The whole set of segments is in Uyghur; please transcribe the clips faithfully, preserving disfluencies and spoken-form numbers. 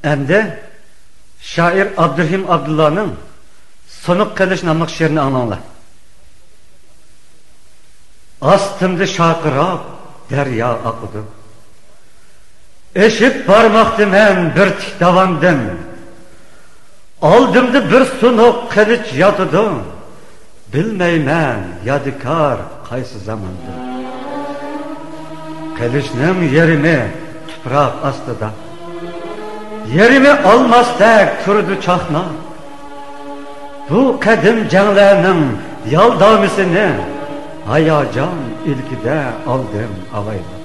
ئەمدى شائىر ئابدۇرېھىم ئابدۇللانىڭ سۇنۇق قىلىچ ناملىق شېئىرىنى ئاڭلاڭلار. ئاستىمدا شارقىراپ دەريا ئاقىدۇ. ئېشىپ بارماقتىمەن بىر تىك داۋاندىن. ئالدىمدا بىر سۇنۇق قىلىچ ياتىدۇ. بىلمەيمەن يادىكار قايسى زاماندا. قىلىچنىڭ يېرىمى تۇپراق ئاستىدا، يېرىمى ئالماستەك تۇرىدۇ چاقناپ. بۇ قەدىم جەڭلەرنىڭ يالدامىسىنى ھاياجان ئىلكىدە ئالدىم ئاۋايلاپ.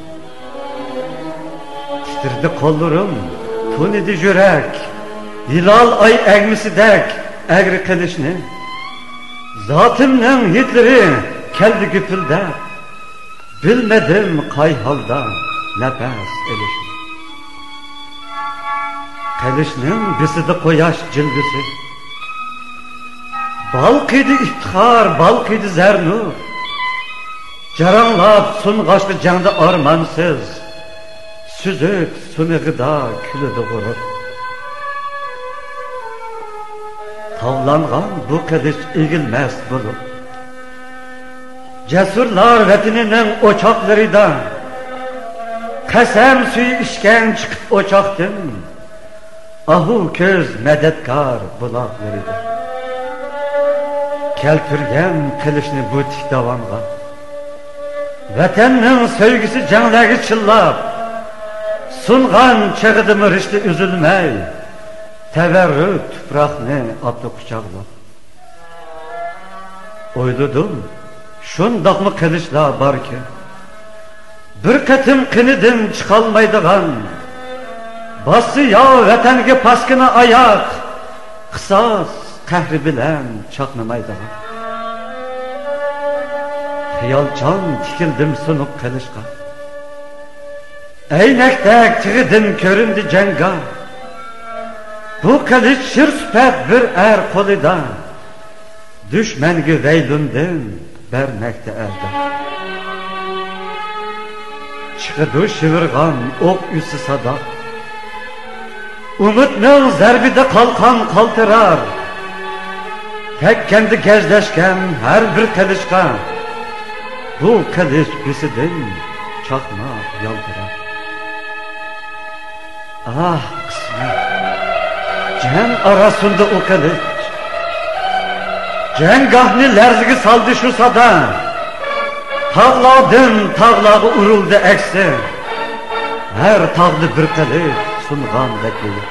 تىترىدى قوللىرىم، تونۇدى يۈرەك، ھىلال ئاي ئەگمىسىدەك ئەگرى قىلىچنى. زاتىمنىڭ ھىدلىرى كەلدى گۈپۈلدەپ، بىلمىدىم قاي ھالدا نەپەس ئېلىشنى. قىلىچنىڭ بېسىدى قۇياش جىلۋىسى. بالقىيدى ئىپتىخار، بالقىيدى زەرنۇر. جاراڭلاپ سۇنغاچقا جەڭدە ئارمانسىز، سۈزۈك سۇنىغىدا كۈلىدۇ غۇرۇر. تاۋلانغان بۇ قىلىچ ئېگىلمەس بولۇپ، جەسۇرلار ۋەتىنىنىڭ ئوچاقلىرىدا قەسەم سۈيى ئىچكەن چىقىپ ئوچاقتىن، ئاھۇ كۆز مەدەتكار بۇلاقلىرىدا. كەلتۈرگەن قىلىچنى بۇ تىك داۋانغا، ۋەتەننىڭ سۆيگۈسى جەڭلەرگە چىللاپ، سۇنغان چېغىدىمۇ رىشتە ئۈزۈلمەي، تەۋەررۈك تۇپراقنى ئاپتۇ قۇچاقلاپ. ئويلىدىم، شۇنداقمۇ قىلىچلار باركەن، بىر قېتىم قېنىدىن چىقالمايدىغان. باسسا ياۋ ۋەتەنگە پاسكىنا ئاياق، قىساس قەھرى بىلەن چاقنىمايدىغان. خىيالچان تىكىلدىم سۇنۇق قىلىچقا. ئەينەكتەك تىغىدىن كۆرۈندى جەڭگاھ. بۇ قىلىچ شىر سۈپەت بىر ئەر قولىدا. دۈشمەنگە ۋەيلۇندىن بەرمەكتە ئەلدە. چىقىدۇ شىۋىرغان ئوق ئۈسى سادا. ئۈمىدنىڭ زەربىدە قالقان قالتىرار. تەگكەندە گەجلەشكەن ھەر بىر قىلىچقا، بۇ قىلىچ بېسىدىن چاقناپ يالتىرار. ئاھ، قىسمەت! جەڭ ئارا سۇندى ئۇ قىلىچ. جەڭگاھنى لەرزىگە سالدى شۇ سادا. تاغلاردىن تاغلارغا ئۇرۇلدى ئەكسى. ھەر تاغدا بىر قىلىچ سۇنغاندەك بولۇپ.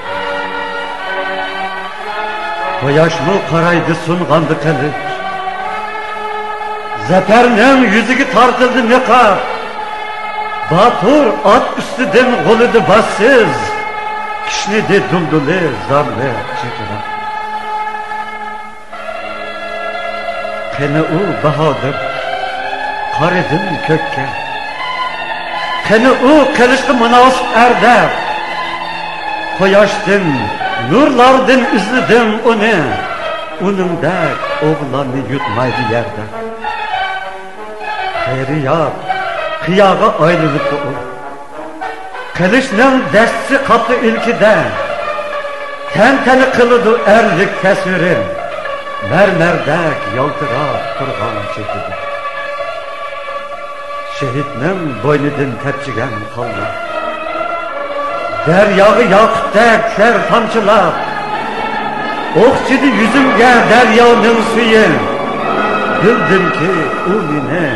قۇياشمۇ قارايدۇ سۇنغاندا قىلىچ. زەپەرنىڭ يۈزىگە تارتىلدى نىقاب. باتۇر ئات ئۈستىدىن غۇلىدى باشسىز، كىشنىدى دۇلدۇلى زارلىق چىرقىراپ. قېنى ئۇ باھادىر، قارىدىم كۆككە. قېنى ئۇ قىلىچقا مۇناسىپ ئەر دەپ. قۇياشتىن، نۇرلاردىن ئىزلىدىم ئۇنى. ئۇنىڭدەك ئوغلاننى يۇتمايدۇ يەردە. خەيرىيات قىياغا ئايلىنىپتۇ ئۇ. قىلىچنىڭ دەستىسى قاپتۇ ئىلكىدە. تەنتەنە قىلىدۇ ئەرلىك تەسۋىرى، مەرمەردەك يالتىراپ تۇرغان چېكىدە. شېھىتنىڭ بوينىدىن تەپچىگەن قانلار دەرياغا ياقۇتتەك چۈشەر تامچىلاپ. ئوخشىدى يۈزۈمگە دەريانىڭ سۈيى، بىلدىمكى، ئۇ مېنى